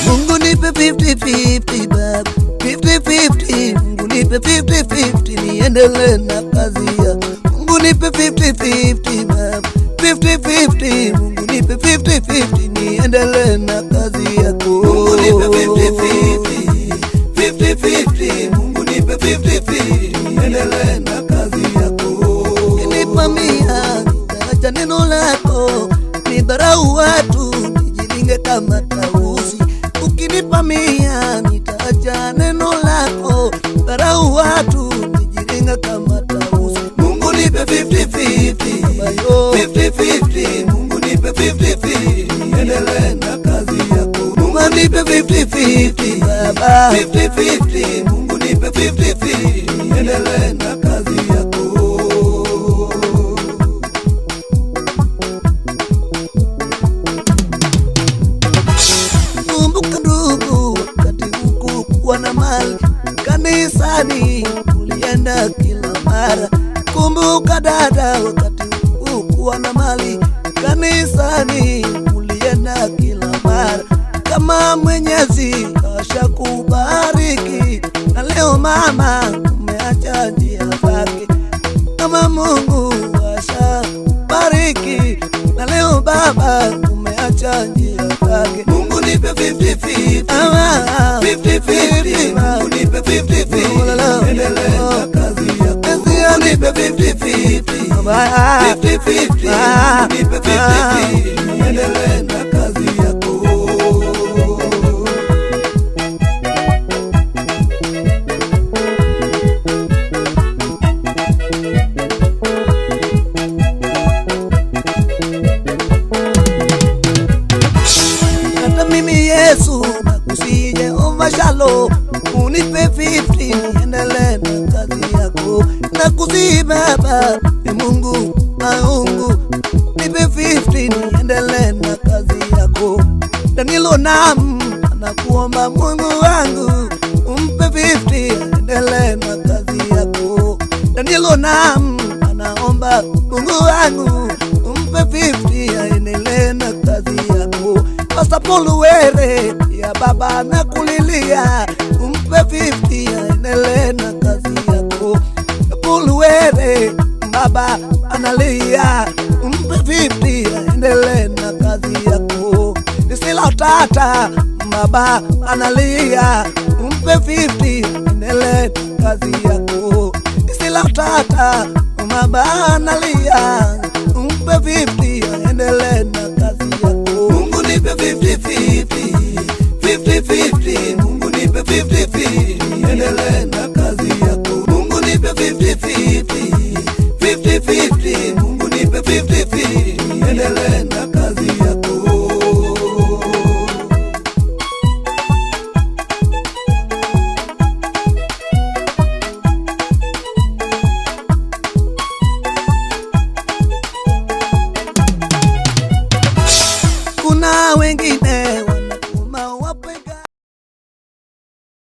Mungu nipe 50-50 baba, 50-50. Mungu nipe 50-50 niendelee na kazi ya. Mungu nipe 50-50 baba, 50-50. Mungu nipe 50-50 niendelee na kazi yako. Mungu nipe 50-50, 50-50. Mungu nipe 50-50, niendelee na kazi yako. Ukinipa mia nitaacha neno lako, nidharau watu nijilinge kama tausi. Ukinipa mia nitaacha neno lako, dharau watu nijilinge kama tausi. Mungu nipe 50-50, Bayo. 50-50. Mungu nipe 50-50, niendelee na kazi yako. Mungu nipe 50-50, Baba. 50-50. Mungu nipe 50-50, niendelee na kazi yako. Kumbuka ndugu, wakati huku kuwa na mali kanisani ulienda kila mara. Kumbuka dada, wakati huku kuwa na mali kanisani ulienda kila mara. Kama Mwenyezi ashakubariki na leo mama umeacha njia zake, kama Mungu ashabariki na leo baba umeacha njia zake. Mungu nipe 50-50, Ah, 50-50. Mungu nipe 50-50, niendelee na kazi yako. Mungu nipe 50-50, 50-50. Mungu nipe 50-50, niendelee na kazi yako. Hata mimi Yesu nakusihi Jehova Shalom, unipe 50 niendelee na kazi yako. Nakusihi Baba ni Mungu maungu, nipe 50 niendelee na kazi yako. Danilo nam anakuomba Mungu wangu, umpe 50 endelee na kazi yako. Danilo nam anaomba Mungu wangu, umpe 50 aendelee na kazi yako. Pastor Paul Were ya baba na kulilia, umpe 50 aendelee na kazi yako. Paul Were baba analia, umpe 50 aendelee na kazi yako. Nisila tata baba analia, umpe 50 aendelee na kazi yako. Nisila tata baba analia, umpe 50